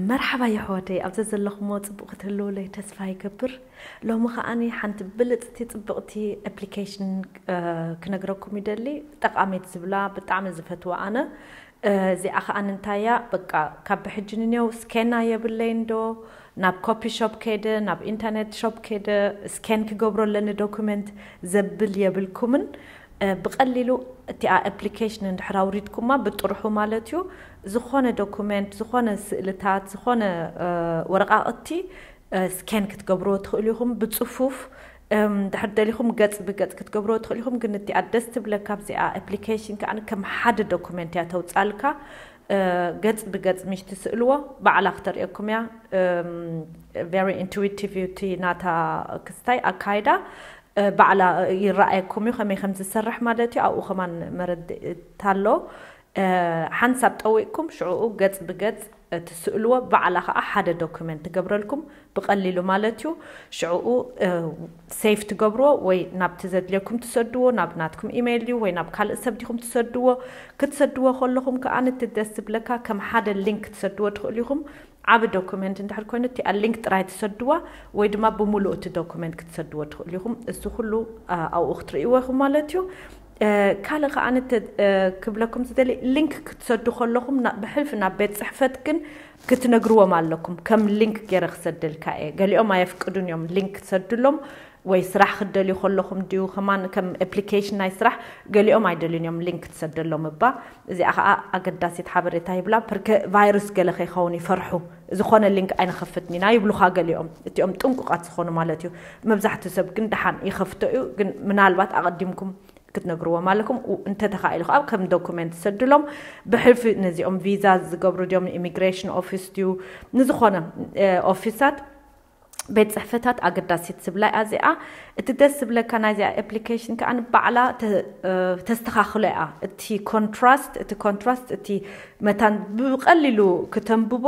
መርሓባ የሕዋተይ፣ ኣብዚ ዘለኹሞ ጽቡቕ ክትህልውለይ ተስፋ ይገብር። ሎሚ ከኣኒ ሓንቲ ብልጽቲ ጽብቕቲ ኣፕሊኬሽን ክነግረኩም ይደሊ። ጠቓሚት ዝብላ ብጣዕሚ ዝፈትዋ ኣነ። እዚኣ ከኣ እንታይ እያ? በቃ ካብ ብሕጂ ንኔው ስኬና የብለይ እንዶ ናብ ኮፒ ሾፕ ከይደ፣ ናብ ኢንተርኔት ሾፕ ከይደ ስኬን ክገብሮ ኣለኒ ዶኩመንት ዘብል የብልኩምን። ብቐሊሉ እቲኣ ኣፕሊኬሽን እንድሕር ኣውሪድኩማ ብጥርሑ ማለት እዩ፣ ዝኾነ ዶኩመንት፣ ዝኾነ ስእልታት፣ ዝኾነ ወረቓቕቲ ስኬን ክትገብርዎ ትኽእሉ ኢኹም። ብጽፉፍ ድሕር ደሊኹም ገጽ ብገጽ ክትገብርዎ ትኽእሉ ኢኹም። ግን እቲኣ ደስ ትብለካ ኣብዚኣ ኣፕሊኬሽን ከኣ ከም ሓደ ዶኩመንት እያ ተውጻልካ። ገጽ ብገጽ ምሽ ትስእልዎ ባዕላ ክተርእየኩም እያ። ቨሪ ኢንቱዊቲቭ እዩ እቲ ናታ ክስታይ ኣካይዳ። ባዕላ ይረኣየኩም እዩ ከመይ ከም ዝሰርሕ ማለት እዩ። ኣብኡ ከማን መረድእታ ኣሎ። ሓንሳብ ጠዊቕኩም ሽዕኡ ገጽ ብገጽ ትስእልዎ፣ ባዕላ ከዓ ሓደ ዶኩመንት ትገብረልኩም ብቐሊሉ ማለት እዩ። ሽዕኡ ሴፍ ትገብርዎ ወይ ናብቲ ዘድልየኩም ትሰድዎ፣ ናብ ናትኩም ኢሜይል ድዩ ወይ ናብ ካልእ ሰብ ዲኹም ትሰድዎ። ክትሰድዎ ከለኹም ከዓ ነቲ ደስ ዝብለካ ከም ሓደ ሊንክ ክትሰድዎ ትኽእሉ ኢኹም። ዓቢ ዶኩመንት እንድሕር ኮይኑ እቲኣ ሊንክ ጥራይ ትሰድዋ ወይ ድማ ብምሉእ እቲ ዶኩመንት ክትሰድዎ ትኽእሉ ኢኹም። እሱ ኩሉ ኣብኡ ክትርእይዎ ኢኹም ማለት እዩ። ካልእ ከዓ ክብለኩም ዝደሊ፣ ሊንክ ክትሰዱ ከለኹም ብሕልፊ ናብ ቤት ጽሕፈት ግን ክትነግርዎም ኣለኩም። ከም ሊንክ ገይረ ክሰደልካ እየ። ገሊኦም ኣየፍቅዱን እዮም ሊንክ ክትሰድሎም። ወይ ስራሕ ክትደልዩ ከለኹም ድዩ ከማን ከም ኣፕሊኬሽን ናይ ስራሕ ገሊኦም ኣይደልዩን እዮም ሊንክ ክትሰደሎም እባ። እዚኣ ከዓ ኣገዳሲት ሓበሬታ ይብላ። ፕርከ ቫይረስ ገለ ከይኸውን ይፈርሑ። ዝኾነ ሊንክ ኣይንኸፍትን ኢና ይብሉኻ ገሊኦም። እቲኦም ጥንቁቃት ዝኾኑ ማለት እዩ። መብዛሕትኡ ሰብ ግን ደሓን ይኸፍቶ እዩ። ግን ምናልባት ኣቐዲምኩም ክትነግርዎም ኣለኩም። እንተተኻኢሉ ከዓ ከም ዶኩመንት ሰድሎም። ብሕልፊ ነዚኦም ቪዛ ዝገብሩ ድዮም ኢሚግሬሽን ኦፊስ ድዩ ንዝኾነ ኦፊሳት ቤት ጽሕፈታት ኣገዳሲት ዝብላ እያ እዚኣ። እቲ ደስ ዝብለካ ናይዚኣ ኣፕሊኬሽን ከዓ ንባዕላ ተስተኻኽሎ እያ። እቲ ኮንትራስት እቲ ኮንትራስት እቲ መታን ብቐሊሉ ክተንብቦ።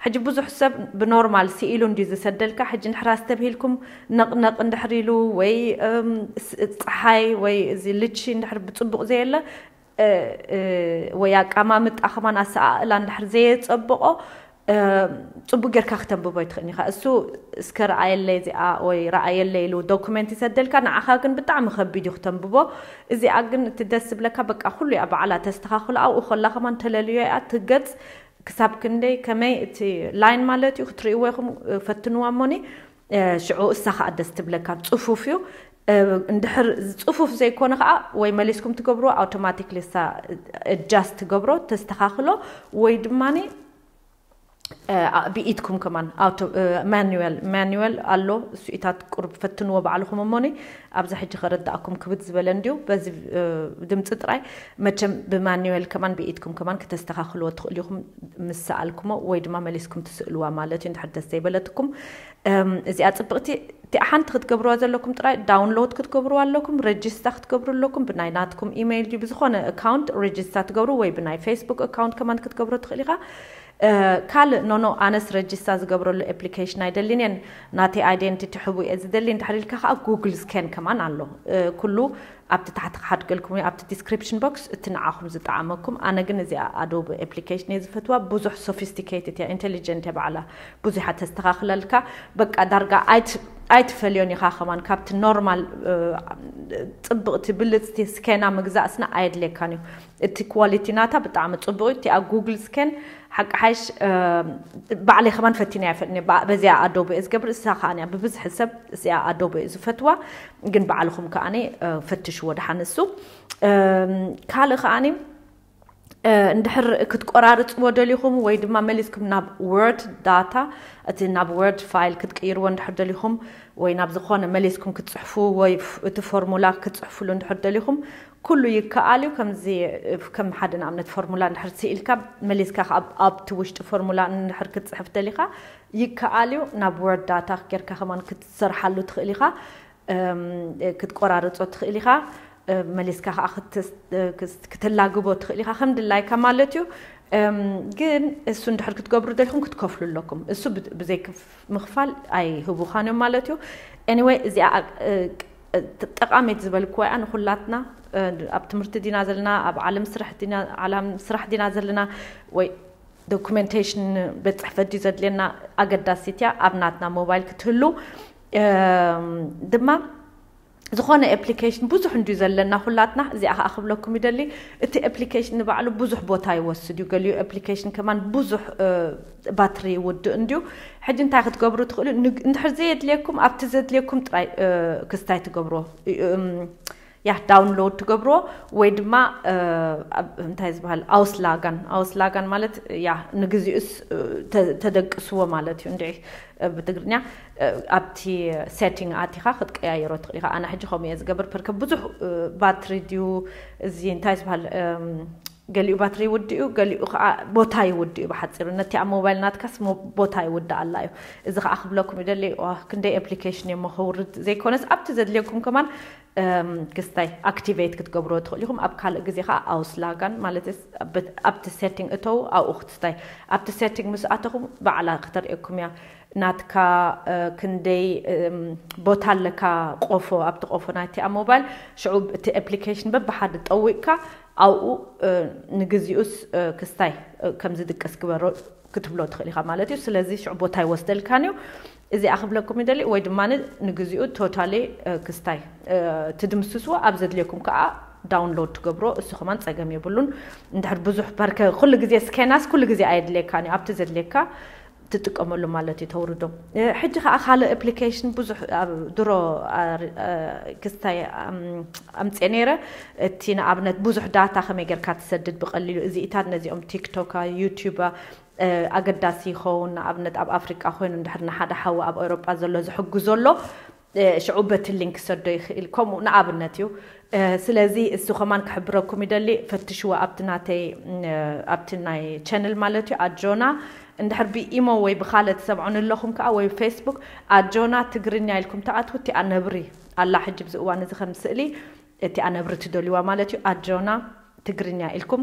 ሕጂ ብዙሕ ሰብ ብኖርማል ስኢሉ እንድዩ ዝሰደልካ። ሕጂ እንድሕር ኣስተብሂልኩም ነቕነቕ እንድሕር ኢሉ ወይ ጸሓይ ወይ እዚ ልቺ እንድሕር ብጽቡቕ ዘየለ ወይ ኣቀማምጣ ከማን ኣሰኣእላ እንድሕር ዘየጸብቖ ጽቡቅ ጌርካ ክተንብቦ ይትኽእል ኢኻ። እሱ እስከ ረኣየለይ እዚኣ ወይ ረኣየለይ ኢሉ ዶኩመንት ይሰደልካ፣ ንዓኻ ግን ብጣዕሚ ከቢድ እዩ ክተንብቦ። እዚኣ ግን እቲ ደስ ዝብለካ በቃ ኩሉ እያ ባዕላ ተስተኻኽሎ። ኣብኡ ከላ ከማን ተለልዮ እያ እቲ ገጽ ክሳብ ክንደይ ከመይ እቲ ላይን ማለት እዩ ክትርእይዎ ኢኹም ፈትንዋ እሞኒ ሽዑ እሳ ከዓ ደስ ትብለካ ጽፉፍ እዩ። እንድሕር ጽፉፍ ዘይኮነ ከዓ ወይ መሊስኩም ትገብርዎ ኣውቶማቲክሊ እሳ ኣድጃስት ትገብሮ ተስተኻኽሎ ወይ ድማኒ ብኢድኩም ከማን ማኑዋል ማኑዋል ኣሎ። እሱኢታት ቁርብ ፈትንዎ ባዕልኹም እሞኒ ኣብዚ ሕጂ ከረዳእኩም ክብድ ዝበለ እንድዩ በዚ ድምፂ ጥራይ። መቸም ብማኑዋል ከማን ብኢድኩም ከማን ክተስተኻኽልዎ ትኽእሉ ኢኹም ምስ ሰኣልኩሞ ወይ ድማ መሊስኩም ትስእልዋ ማለት እዩ እንድሕር ደስ ዘይበለትኩም። እዚኣ ፅብቕቲ እቲኣ ሓንቲ ክትገብርዋ ዘለኩም ጥራይ ዳውንሎድ ክትገብርዋ ኣለኩም። ረጅስታ ክትገብሩ ኣለኩም ብናይ ናትኩም ኢሜይል ድዩ ብዝኾነ ኣካውንት ረጅስታ ትገብሩ ወይ ብናይ ፌስቡክ ኣካውንት ከማን ክትገብሮ ትኽእል ኢኻ። ካልእ ኖኖ ኣነስ ረጅስታ ዝገብረሉ ኣፕሊኬሽን ኣይደልን እየን ናተይ ኣይደንቲቲ ሕቡ እየ ዝደሊ እንድሕር ኢልካ ከዓ ጉግል ስኬን ከማን ኣሎ። ኩሉ ኣብቲ ታሕቲ ክሓድገልኩም ወይ ኣብቲ ዲስክሪፕሽን ቦክስ እቲ ንዓኹም ዝጠዓመኩም። ኣነ ግን እዚኣ ኣዶብ ኣፕሊኬሽን እየ ዝፈትዋ። ብዙሕ ሶፊስቲኬትድ እያ ኢንቴሊጀንት እያ ባዕላ ብዙሓ ተስተኻኽለልካ። በቃ ዳርጋ ኣይትፈልዮን ኢኻ ከማን ካብቲ ኖርማል ጽብቕቲ ብልፅቲ ስኬና ምግዛእስና ኣየድልየካን እዩ። እቲ ኳሊቲ ናታ ብጣዕሚ ጽቡቕ እዩ። እቲኣ ጉግል ስኬን ሓቂ ሓይሽ ባዕለይ ከማን ፈቲና ይፈልኒ በዚኣ ኣዶቦ እየ ዝገብር። እሳ ከዓኒ ብብዝሒ ሰብ እዚኣ ኣዶቦ እዩ ዝፈትዋ። ግን ባዕልኹም ከዓኒ ፈትሽዎ ደሓን እሱ። ካልእ ከዓኒ እንድሕር ክትቆራርፅዎ ደሊኹም ወይ ድማ መሊስኩም ናብ ወርድ ዳታ እቲ ናብ ወርድ ፋይል ክትቅይርዎ እንድሕር ደሊኹም ወይ ናብ ዝኾነ መሊስኩም ክትፅሕፉ ወይ እቲ ፎርሙላ ክትፅሕፉሉ እንድሕር ደሊኹም ኩሉ ይከኣል እዩ። ከምዚ ከም ሓደ ንኣብነት ፎርሙላ እንድሕር ስኢልካ መሊስካ ኣብቲ ውሽጢ ፎርሙላ እንድሕር ክትፅሕፍ ደሊኻ ይከኣል እዩ። ናብ ወርድ ዳታ ጌርካ ከማን ክትሰርሓሉ ትኽእል ኢኻ። ክትቆራርጾ ትኽእል ኢኻ። መሊስካ ከዓ ክትላግቦ ትኽእል ኢኻ ከም ድላይካ ማለት እዩ። ግን እሱ እንድሕር ክትገብሩ ደሊኹም ክትከፍሉ ኣለኩም። እሱ ብዘይ ምኽፋል ኣይህቡኻን እዮም ማለት እዩ። ኤኒወይ እዚኣ ጠቃሚት ዝበልክዋ እያ ንኩላትና። ኣብ ትምህርቲ ዲና ዘለና ኣብ ዓለም ስራሕ ዲና ዘለና ወይ ዶኩሜንቴሽን ቤት ፅሕፈት ድዩ ዘድልየና? ኣገዳሲት እያ ኣብ ናትና ሞባይል ክትህሉ። እም፣ ድማ ዝኾነ ኣፕሊኬሽን ብዙሕ እንድዩ ዘለና ኩላትና። እዚኣ ከዓ ክብለኩም ይደሊ፣ እቲ ኣፕሊኬሽን ንባዕሉ ብዙሕ ቦታ ይወስድ እዩ። ገሊኡ ኣፕሊኬሽን ከማን ብዙሕ እ፣ ባትሪ ይውድእ እንድዩ። ሕጂ እንታይ ክትገብሩ ትኽእሉ? ንግ- እንድሕር ዘየድልየኩም ኣብቲ ዘድልየኩም ጥራይ እ፣ ክስታይ ትገብሮ እ፣ እም፣ ያ ዳውንሎድ ትገብሮ ወይ ድማ እ፣ ኣብ- እንታይ ዝበሃል ኣውስላጋን ኣውስላጋን ማለት ያ ንግዚኡስ እ፣ ተ- ተደቅስዎ ማለት እዩ እንድዒ እ፣ ብትግርኛ እ፣ ኣብቲ ሴቲንግ ኣቲኻ ክትቀያየሮ ትኽእል ኢኻ። ኣነ ሕጂ ከምኡ እየ ዝገብር። ፐርከ ብዙሕ እ፣ ባትሪ ድዩ እዚ እንታይ ዝበሃል እም፣ ገሊኡ ባትሪ ይውድእ እዩ፣ ገሊኡ ከዓ ቦታ ይውድእ እዩ። ብሓፂሩ ነቲ ኣብ ሞባይል ናትካስ ሞ- ቦታ ይውድእ ኣላ እዩ። እዚ ከዓ ክብለኩም ይደሊ ዋ፣ ክንደይ ኣፕሊኬሽን እየ እሞ ከውርድ ዘይኮነስ ኣብቲ ዘድልየኩም ከማን እም፣ ክስታይ ኣክቲቬት ክትገብርዎ ትኽእሉ ኢኹም። ኣብ ካልእ ግዜ ከዓ ኣውስላጋን ማለት ስ- በት- ኣብቲ ሴቲንግ እተው ኣብኡ ክትስታይ ኣብቲ ሴቲንግ ምስ ኣተኹም ባዕላ ክተርእየኩም እያ። ናትካ እ፣ ክንደይ እም፣ ቦታ ኣለካ ቆፎ ኣብቲ ቆፎ ናይቲ ኣብ ሞባይል ሽዑ እቲ ኣፕሊኬሽን በብሓደ ጠዊቕካ ኣብኡ እ፣ ንግዚኡስ እ፣ ክስታይ እ፣ ከም ዝድቅስ ግበሮ ክትብሎ ትኽእል ኢኻ ማለት እዩ። ስለዚ ሽዑ ቦታ ይወስደልካን እዩ። እዚኣ ክብለኩም ይደሊ ወይ ድማ ንግዚኡ ቶታሊ እ፣ ክስታይ እ፣ ትድምስስዎ ኣብ ዘድልየኩም ከዓ ዳውንሎድ ትገብሮ እሱ ከማን ፀገም የብሉን። እንድሕር ብዙሕ ፐርከ ኩሉ ግዜ ስኬናስ ኩሉ ግዜ ኣየድልየካን እዩ ኣብቲ ዘድልየካ ትጥቀመሉ ማለት እዩ ተውርዶ። እ፣ ሕጂ ከዓ ካልእ ኣፕሊኬሽን ብዙሕ ኣብ ድሮ ኣ- እ፣ ክስታይ ኣም- ኣምፅኤ ነይረ። እቲ ንኣብነት ብዙሕ ዳታ ከመይ ጌርካ ትሰድድ ብቐሊሉ እዚኢታት ነዚኦም ቲክቶክ ዩቲዩብ እ፣ ኣገዳሲ ይኸውን። ንኣብነት ኣብ ኣፍሪቃ ኮይኑ እንድሕር ንሓደ ሓዊ ኣብ ኤውሮጳ ዘሎ ዝሕግዞ ኣሎ እ፣ ሽዑ በቲ ሊንክ ክሰዶ ይኽእል። ከምኡ ንኣብነት እዩ። እ፣ ስለዚ እሱ ከማን ክሕብረኩም ይደሊ። ፈትሽዎ ኣብቲ ናተይ እ፣ ኣብቲ ናይ ቻነል ማለት እዩ ኣጆና። እንድሕር ብኢሞ ወይ ብካለ ትሰምዑን ኣለኹም ከዓ ወይ ፌስቡክ ኣጆና ትግርኛ ኢልኩም ተኣትዉ። እቲኣ ነብሪ ኣላ ሕጂ ብዚ እዋን እዚ ከም ስእሊ እቲኣ ነብሪ ትደልዋ ማለት እዩ። ኣጆና ትግርኛ ኢልኩም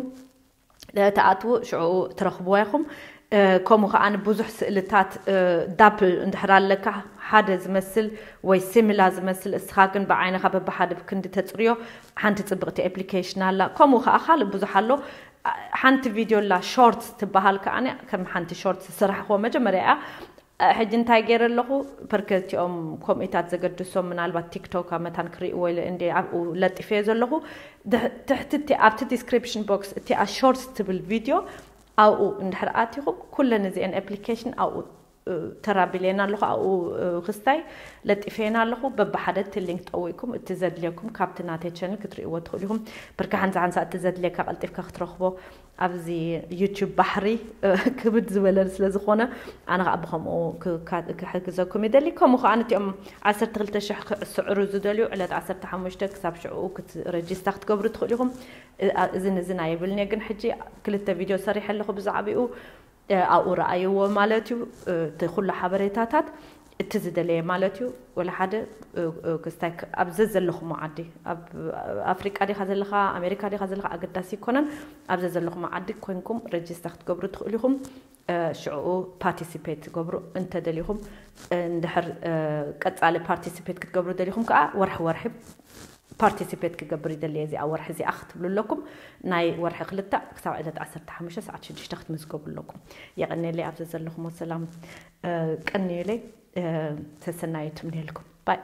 ተኣትዉ ሽዑ ትረኽብዋ ኢኹም። እ፣ ከምኡ ከዓ ብዙሕ ስእልታት እ፣ ዳብል እንድሕር ኣለካ ሓደ ዝመስል ወይ ሲሚላ ዝመስል እስኻ ግን ብዓይንኻ በብሓደ ብክንዲ ተፅርዮ ሓንቲ ፅብቕቲ ኣፕሊኬሽን ኣላ። ከምኡ ከዓ ካልእ ብዙሕ ኣሎ። ሓንቲ ቪድዮ ኣላ ሾርትስ ትበሃል ከዓ ከም ሓንቲ ሾርትስ ዝሰራሕክዎ መጀመርያ እያ። ሕጂ እንታይ ገይረ ኣለኹ ፐርከቲኦም ኮምኢታት ዘገድሶም ምናልባት ቲክቶክ መታን ክርእይዎ ኢለ እንደ ኣብኡ ለጢፈዮ ዘለኹ። ድሕ- ትሕቲ እቲ ኣብቲ ዲስክሪፕሽን ቦክስ እቲኣ ሾርትስ ትብል ቪድዮ ኣብኡ እንድሕር ኣቲኹም ኩለን እዚአን ኣፕሊኬሽን ኣብኡ እ፣ ተራቢለየን ኣለኹ ኣብኡ እ፣ ክስታይ ለጢፈየን ኣለኹ። በብሓደ እቲ ሊንክ ጠዊቅኩም እቲ ዘድልየኩም ካብቲ ናተይ ቸነል ክትርእይዎ ትኽእሉ ኢኹም። ብርካ ሓንሳ ሓንሳ እቲ ዘድልየካ ቀልጢፍካ ክትረኽቦ ኣብዚ ዩቲዩብ ባሕሪ እ፣ ክብድ ዝበለ ስለ ዝኾነ ኣነ ከዓ ብኸምኡ ክካ- ክሕግዘኩም ይደሊ። ከምኡ ከዓ ነቲኦም ዓሰርተ ክልተ ሽሕ ክስዕሩ ዝደልዩ ዕለት ዓሰርተ ሓሙሽተ ክሳብ ሽዑ ክት- ረጂስታ ክትገብሩ ትኽእሉ ኢኹም። እ፣ አ- እዝን እዝን ኣይብልን እየ ግን ሕጂ ክልተ ቪድዮ ሰሪሐ ኣለኹ ብዛዕባኡ እ፣ ኣብኡ ረኣይዎ ማለት እዩ። እ፣ እቲ ኩሉ ሓበሬታታት እቲ ዝደለየ ማለት እዩ። ወላ ሓደ እ፣ እ፣ ክስታይ ክ- ኣብ ዘዘለኹሞ ዓዲ ኣብ ኣፍሪቃ ዲኻ ዘለኻ ኣሜሪካ ዲኻ ዘለኻ ኣገዳሲ ይኮነን። ኣብ ዘዘለኹሞ ዓዲ ኮንኩም ረጅስታ ክትገብሩ ትኽእሉ ኢኹም። እ፣ ሽዕኡ ፓርቲሲፔት ትገብሩ እንተደሊኹም እ፣ እንድሕር እ፣ ቀጻሊ ፓርቲሲፔት ክትገብሩ ደሊኹም ከዓ ወርሒ ወርሒ ፓርቲሲፔት ክገብር ይደሊ እየ እዚኣ ወርሒ እዚኣ ክትብሉ ኣለኩም። ናይ ወርሒ ክልተ ክሳብ ዕለት ዓሰርተ ሓሙሽተ ሰዓት ሽዱሽተ ክትምዝገቡ ኣለኩም። የቐንየለይ ኣብ ዘዘለኹሞ ሰላም እ፣ ቀንዩለይ እ፣ ሰሰናዩ ትምንየልኩም ባይ